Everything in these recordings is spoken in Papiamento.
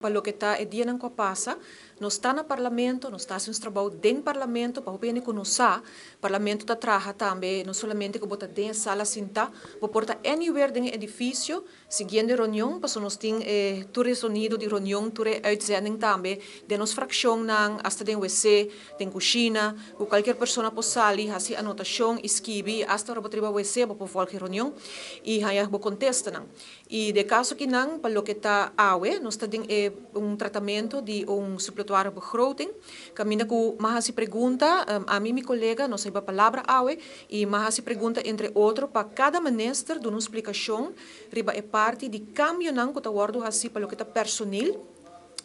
Pa loke ta e dianan ku a pasa, nos ta na Parlamento, nos ta hasi nos trabou den Parlamento, pa hopi hende ku no sa, Parlamento ta traha tambe no solamente ku bo ta den e sala sintá, bo por ta anywhere den e edifisio siguiendo e reunion, pasobra nos tin e tur e sonido di reunion, tur e uitzending tambe den nos frakshonnan, asta den wc, den kushina, ku kualkier persona por sali hasi anotashon i skibi, asta ora bo ta riba wc bo por volg e reunion i haña bo kontestanan. I den kaso kinan, pa loke ta awe, nos ta den e un tratamento di un suppletoire begroting, kaminda ku m'a hasi pregunta, ami i mi kolega nos a hiba palabra awe i m'a hasi pregunta entre otro pa kada minister duna un splikashon riba e parti di kambionan ku ta wòrdu hasi pa loke ta personil,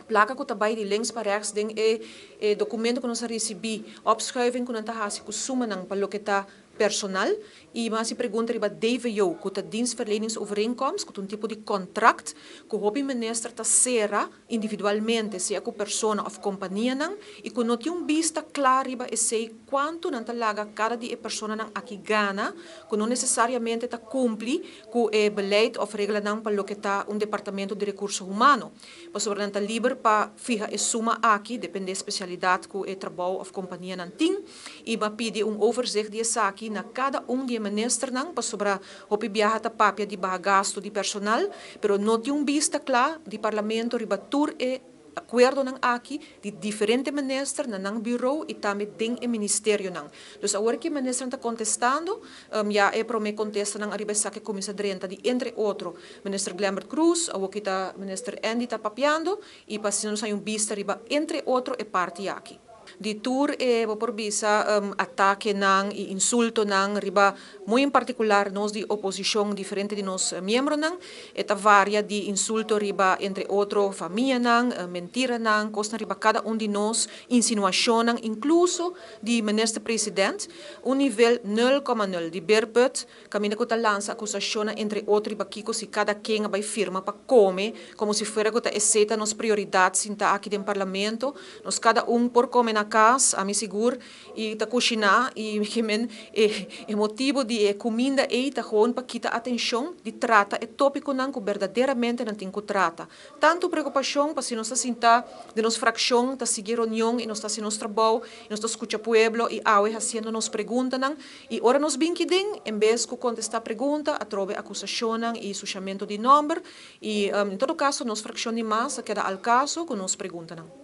plaka ku ta bai di links pa rechts den e e dokumento ku nos a risibí, opschuiving ku nan ta hasi ku sumanan pa loke ta personal i mas e pregunta riba DVO ku ta Dienstverleningsovereenkomst ku ta un tipo di kontrakt ku hopi minister ta sera individualmente sea ku persona òf kompanianan i ku no tin un bista kla riba esei kuantu nan ta laga kada di e personanan aki gana ku no nesesariamente ta kumpli ku e beleid òf reglanan pa loke ta un departamento di rekurso humano pasobra nan ta liber pa fiha e suma aki depende e spesialidat ku e trabou òf kompanianan tin. I bo a pidi un overzicht di esaki na kada un di e ministernan pasobra hopi biaha ta papia di baha gasto di personal, pero no tin un bista kla di Parlamento riba tur e akuerdonan aki di diferente minister na nan bureau i tambe den e ministerionan. Dus awor ki e ministernan ta kontestando, ya e prome kontestanan ariba esaki a kuminsa drenta di entre otro Minister Glenbert Croes, awor ki ta Minister Endy ta papiando i pa asina nos haña un bista riba entre otro e parti aki. Di tur e, bo por bisa, atakenan i insultonan riba, muy en partikular nos di oposishon, diferente di nos miembronan. E ta varia di insulto riba, entre otro, famianan, mentiranan, kosnan riba kada un di nos, insinuashonnan, inkluso di Minister President, un nivel nul koma nul di beerput. Kaminda ku ta lansa akusashonnan entre otro riba kiko si kada ken a bai firma pa kome, komo si fuera ku ta esei ta nos prioridat sinta aki den parlamento. Nos kada un por kome na kas, ami sigur, i ta kushiná i men e e motibu di e kuminda ei ta gewoon pa kita atenshon di trata e topikonan ku berdaderamente nan tin ku trata. Tantu preokupashon pa si nos ta sinta den nos frakshon ta sigui reunion i nos ta hasi nos trabou i nos ta skucha pueblo i awe hasiendo nos preguntanan i ora nos bin kiden en bes ku kontestá pregunta atrobe akusashonnan i sushamentu di nòmber i en todo kaso nos frakshon di mas a keda al kaso ku nos preguntanan.